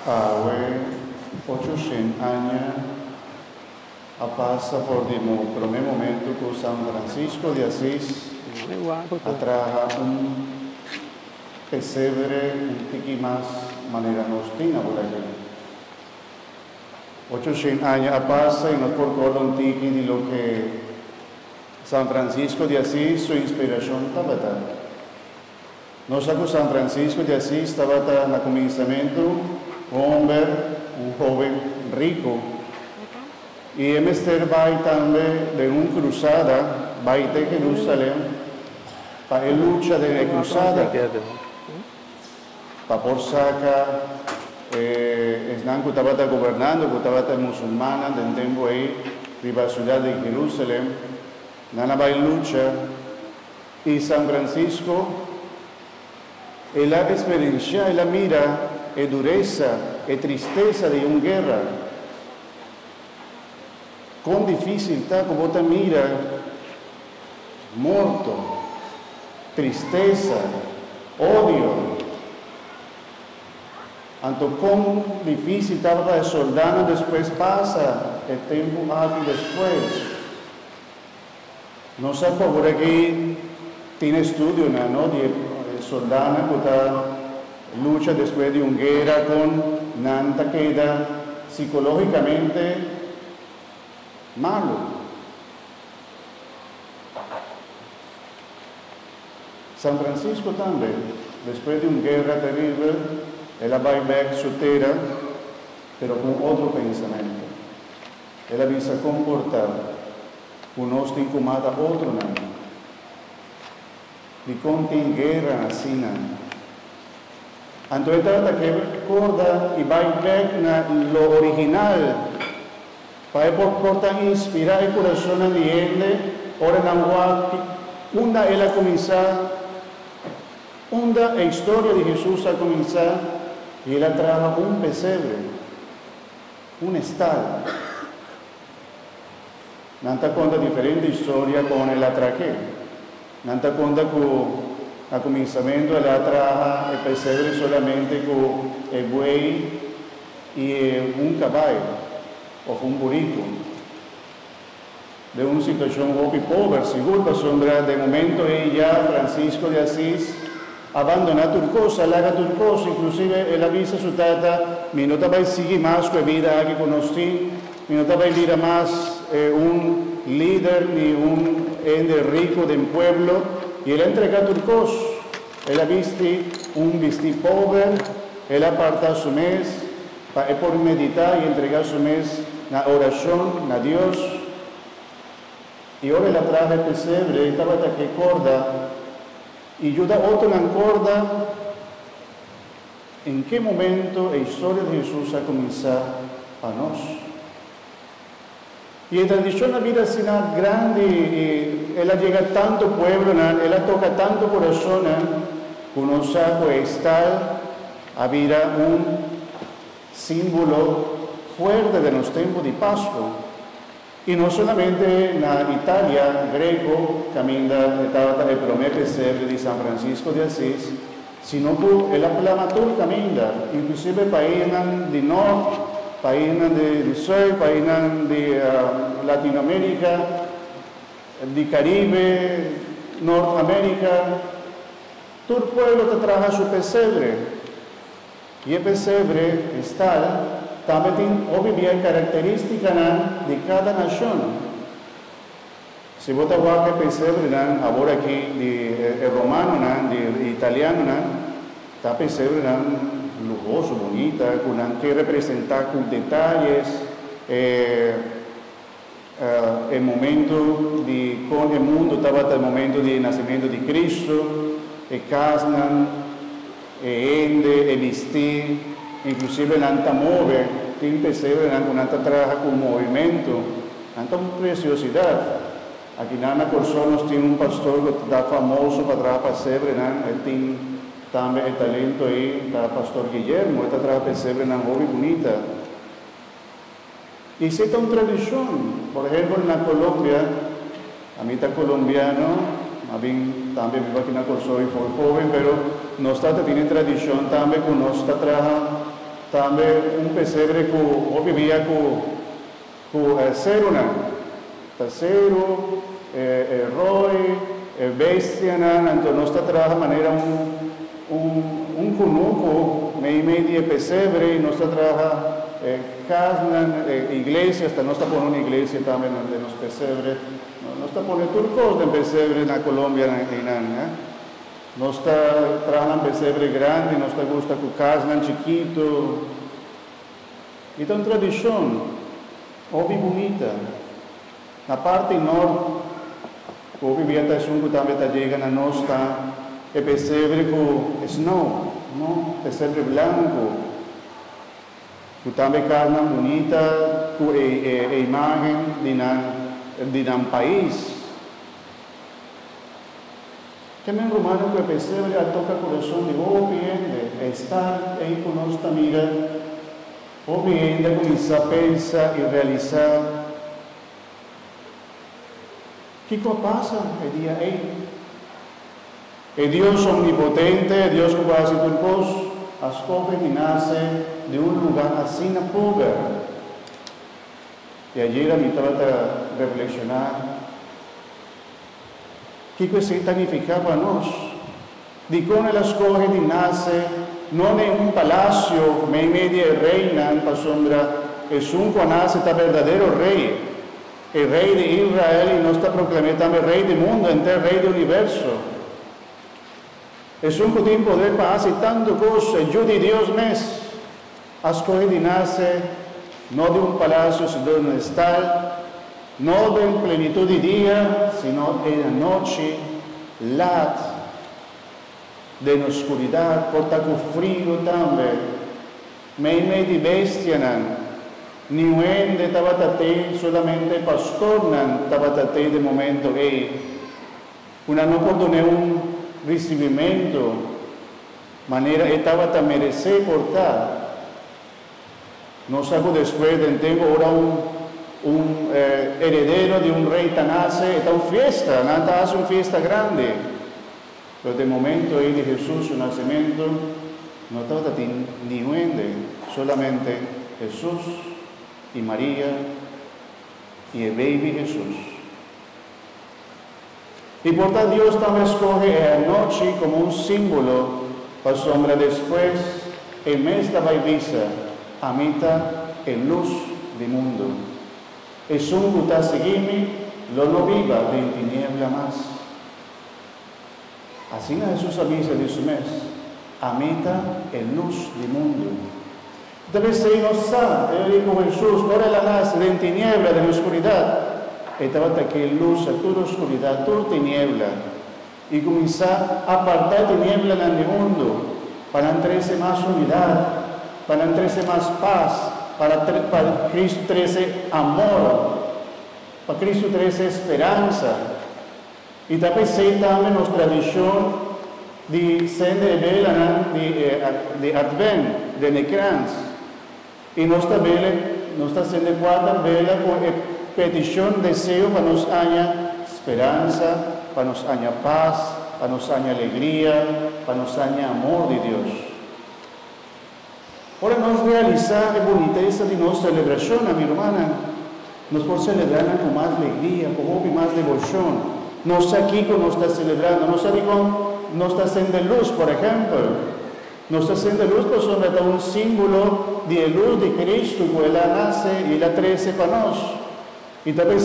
Awe, 800 aña a pasa for di promé momento ku San Francisco de Asís a traha un pesebre un tiki mas manera nos tin awor aki. 800 aña a pasa i nos por kòrda un tiki di loke San Francisco de Asís su inspirashon tabata. Nos sa ku San Francisco de Asís tabata na kuminsamentu un hòmber, un hóben riku, i e mester bai tambe den un krusada, bai te Jerusalèm pa e lucha den e krusada, pa por saka e esnan ku tabata gobernando, ku tabata e musulmannan den tempu ei riba siudat di Jerusalèm. Nan a bai lucha. I San Francisco, el a experiencia, el a mira e dureza, e tristeza di un guerra. Con difícil ta cu bo ta mira morto, tristeza, odio. Anto con difícil tabata e soldanan despues pasa e tempo aki despues. Nos a por aki tin estudionan no di e soldanan ku ta lucha despues di un guera kon nan ta keda psikologikamente malu. San Francisco tambe despues di un guera teribel el a bai bek su tera pero ku un otro pensamentu. El a bisa komportá ku nos tin ku mata otronan. Dikon tin guera asina? Anto e tabata ke korda i bai bèk na lo original pa e por por ta inspirá e kurasonnan di hende ora nan wak unda el a kuminsá, unda e historia di Hesus a kuminsá i el a traha un pesebre. Un estal. Nan ta konta diferente historia kon el a trah'é. Nan ta konta ku na kuminsamentu el a traha e pesebre solamente ku e buey i e un kabai òf un buriku. Den un situashon hopi pober, sigur, pasobra den momento ei ya Francisco de Asís a bandoná tur kos, a laga tur kos, inklusive el a bisa su tata, Mi no ta bai sigui mas ku e bida aki ku nos tin, mi no ta bai bira mas un lider ni un hende riku den pueblo. I el a entregá tur kos. El a bisti un bistí pober, el a apartá su mes pa e por meditá i entregá su mes na orashon na Dios. I ora el a traha e pesebre, e tabata ke korda i yuda otronan korda en ke momento e historia di Hesus a kuminsá pa nos. I e tradishon a bira asina grandi i el a yega tantu pueblonan, el a toka tantu kurasonnan, ku nos sa ku e stal a bira un símbolo fuerte den nos tempu di Pasku. I no solamente na Italia, Greco, kaminda e tabata e promé pesebre di San Francisco di Asis, sino ku el a plama tur kaminda, inklusive paisnan di nort, paisnan di sùit, paisnan di Latinoamérika, di Karibe, Nort Amérika. Tur pueblo ta traha su pesebre. I e pesebre, e stal, tambe tin hopi bia e karakterístikanan di kada nashon. Si bo ta wak e pesebrenan awor aki di e romanonan, di e italianonan, ta pesebrenan luhoso, bunita, ku nan ke representá ku detayes e e momento di kon e mundu tabata e momento di e nasementu di Cristo, e kasnan, e hende, e bistí, inklusive nan ta move, tin pesebrenan ku nan ta traha ku movimentu. Nan ta un presiosidat. Akinan na Kòrsou nos tin un pastor ku ta famoso pa traha pasebrenan. E tin tambe e talento ei, ta Pastor Guillermo. E ta traha pesebrenan hopi bunita. I esei ta un tradishon. Por ehempel na Colombia, ami ta colombiano, a bin tambe biba aki na Kòrsou i for hoben, pero nos tata tin e tradishon tambe ku nos ta traha. Tambe un pesebre ku hopi bia ku serunan. Ta seru, e roi, e bestianan, anto nos ta traha manera un kunuku meimei di e pesebre i nos ta traha kasnan, iglesia, asta nos ta pone un iglesia tambe den nos pesebre. Nos ta pone tur kos den pesebre na Colombia einan. Nos ta traha nan pesebre grandi, nos ta gusta ku kasnan chikitu. I ta un tradishon hopi bunita. Na parti nort, hopi bia ta esun ku tambe ta yega na nos ta e pesebre ku snow, no? Pesebre blanku, ku tambe kasnan bunita ku e imágen di nan pais. Ke men, rumannan, ku e pesebre a toka kurason di hopi hende, esta ei ku nos ta mira, hopi hende a kuminsá pensa i realisá kiko a pasa e dia ei. E Dios omnipotente, Dios ku hasi tur kos, a skohe di nase den un lugá asina pober. I ayera mi tabata reflekshoná kiko esei ta nifiká pa nos. Dikon el a skohe di nase no den un palasio, meimei di reinan, pasobra esun ku a nase ta berdadero rei, e rei di Israel, i nos ta proklamá tambe rei di mundu, henter rei di universo. Esun ku tin poder pa hasi tantu kos, e Yu di Dios mes, a skohe di nase no den un palasio, sino den un stal, no den plenitut di dia, sino den anochi, lat, den oskuridat, por ta ku friu tambe, meimei di bestianan, niun hende tabata tei, solamente pastornan tabata tei den momento ei. Nan no por dun'é un risibimentu manera e tabata meresé por ta. Nos sa ku despues di tempu, ora un heredero di un rei ta nase, ta un fiesta, nan ta hasi un fiesta grandi. Pero den momento ei di Hesus su nasementu, no tabatin niun hende, solamente Hesus i Maria i e baby Hesus. I por ta Dios tambe a skohe e anochi komo un símbolo, pasobra despues e mes ta bai bisa: "Ami ta e lus di mundu. Esun ku ta sigui mi, lo no biba den tiniebla mas." Asina Hesus a bisa di su mes: "Ami ta e lus di mundu." Debe ser nos sa, el ku Hesus, ora el a nase den tiniebla, den oskuridat, e tabata ke lus tur oskuridat, tur tiniebla, i kuminsá apartá tinieblanan di mundu, pa trese mas unidat, pa trese mas pas, pa Kristu trese amor, pa Kristu trese speransa. I tambe tambe nos tradishon di sende bela di Advent, di krans. I nos ta bela, nos ta sende kuater bela ku e petishon, deseo pa nos haña speransa, pa nos haña pas, pa nos haña alegria, pa nos haña amor di Dios. Ora nos realisá e bunitesa di nos selebrashon, mi rumannan, nos por selebrá ku mas alegria, ku mas deboshon. Nos aki ku nos ta selebrando, nos kon nos ta sende lus, por ehèmpel. Nos ta sende lus pasobra ta un símbolo di lus di Kristu ku el a nase i el a trese pa nos. I tambe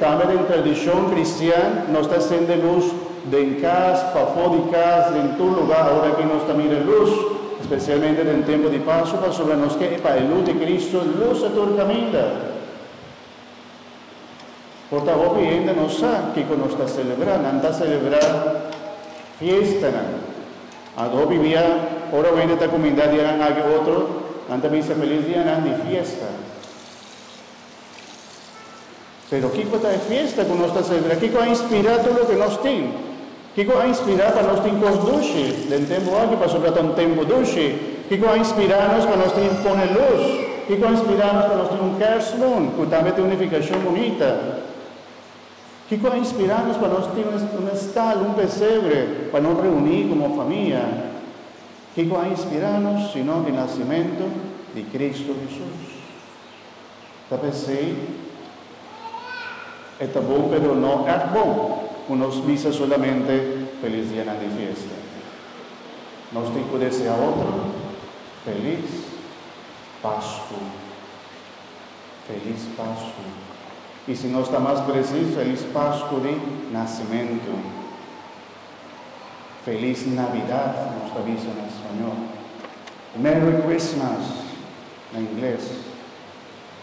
tambe den tradishon kristian, nos ta sende lus den kas, pafó di kas, den tur lugá, awor aki nos ta mira lus, spesialmente den tempu di Pasku, pasobra nos ke pa e lus di Kristu, lus a tur kaminda. Por ta hopi hende no sa kiko nos ta selebrá, nan ta selebrá fiestanan. Hopi bia, ora hende ta kumindá dia nan otro, nan ta bisa felis dia nan di fiesta. Pero kiko ta e fiesta ku nos ta selebrá? Kiko a inspirá tur loke nos tin? Kiko a inspirá pa nos tin kos dushi? Den tempu aki pasobra ta un tempu dushi. Kiko a inspirá nos pa nos tin pone lus? Kiko a inspirá nos pa nos tin un kerstboom, ku tambe tin un nifikashon bunita? Kiko a inspirá nos pa nos tin un stal, un pesebre, pa nos reuní komo famia? Kiko a inspirá nos, sino e nasementu? di Cristo Jesus. Ta p'esei e ta bon pero no ègt bon ku nos bisa solamente felis dianan di fiesta. Nos tin ku deseá otro felis Pasku. Felis Pasku. I si nos ta mas presis, felis Pasku di Nasimentu. Felis Navidat nos ta bisa na spañó. Merry Christmas na ingles.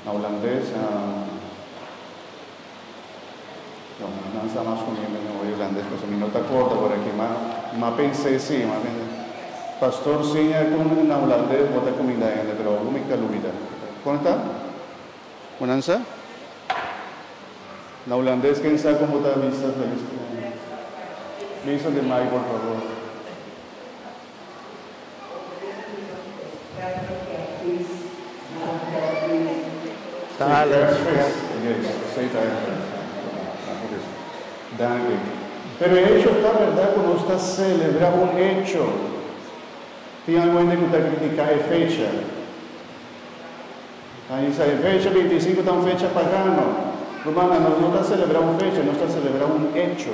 Na hulandes, no, nan sa mas ku mi na hulandes pasobra mi no ta korda por aki. Ma, m'a pens'é sí, m'a pens'é. Pastor siña kon na hulandes bo ta kuminda hende, pero awor mi ta lubida. Kon ta? Bo nan sa? Na hulandes ken sa kon bo ta bisa felis Bisa den mai por favor. Danki. Pero e hecho ta berdad cu nos ta celebra un hecho. Tin algun hende cu ta critica e fecha. Ta bisa e fecha 25 ta un fecha pagano. Rumannan, nos no ta celebra un fecha, nos ta celebra un hecho.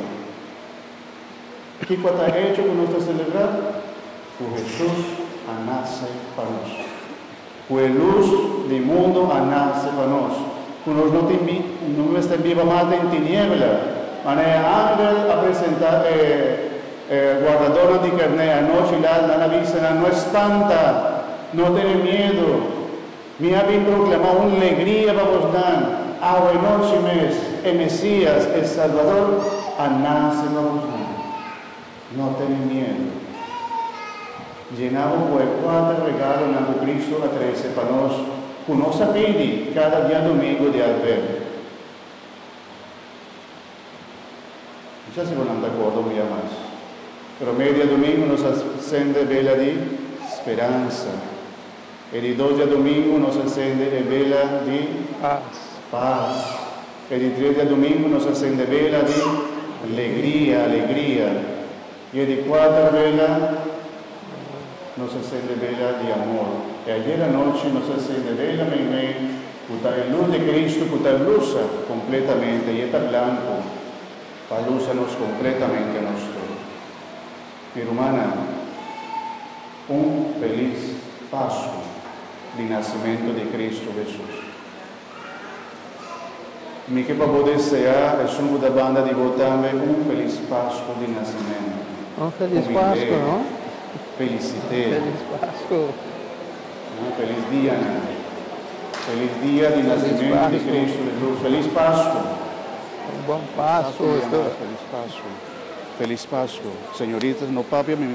Kiko ta hecho ku nos ta selebrá? Ku Hesus a nase pa nos. Ku e lus di mundu a nase pa nos. Ku nos no tin no mester biba mas den tiniebla. Manera e angel a presentá e e wardadornan di karné anochi la, nan a bisa nan, No spanta, no tene miedu. Mi a bin proklamá un legria pa bosnan, awe nochi mes e Mesías, e Salbador, a nase pa bosnan. No tene miedu. Llená bo ku e kuater regalonan ku Cristo a trese pa nos, ku nos a pidi kada diadomingo di Advent. No sa si bo nan ta acorda un bia mas, pero medio diadomingo nos a sende bela di speransa. E di dos diadomingo nos a sende e bela di Pas. Pas. E di tres diadomingo nos a sende bela di legria, alegria. I e di cuater bela nos a sende bela di amor. E ayer anochi nos a sende bela meimei cu ta e luz di Cristo cu ta lusa completamente y e ta blanco pa lusa nos completamente nos tur. Mi rumannan, un feliz Pascu di nacimento di Cristo Jesus. Mi ke pa bo desea esun cu ta banda di bo tambe un feliz Pascu di nacimento. Un feliz Humilde, Pascu, no? Felicite. Feliz Pascu. Un feliz dia nan. Feliz dia di Feliz nacimento di Pascu. Cristo Jesus. Feliz Pascu. Un bon Pascu. Feliz Pascu. Feliz Pascu. Señoritas, no papia mi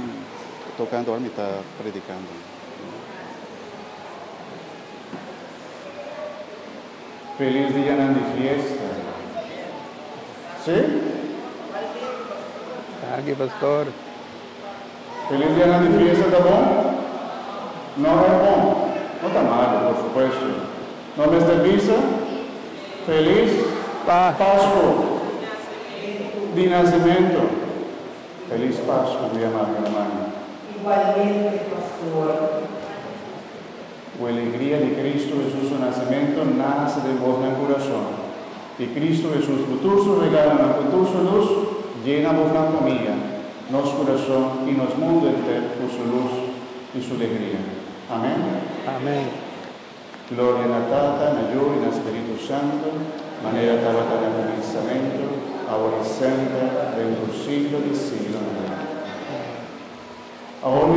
tocando ora mi ta predicando. Feliz dianan di fiesta. Sí? Danki, pastor. Feliz dianan di fiesta ta bon? No e bon. No ta malo, por supuesto. No mester bisa Feliz Pascu. Pascu di nacimento. Feliz Pascu, mi amado hermano. Igualmente, pastor. Ku alegria di Cristo Jesus su nacimento nace den bosnan curason. I Cristo Jesus ku tur su regalonan, ku tur su luz, yena bosnan famia, nos curason i nos mundo enter ku su luz i su legria. Amen. Amen. Gloria na Tata, na Yu i na Spiritu Santu, manera tabata na kuminsamentu, awor i semper, den tur siglo di siglonan. Awor mi.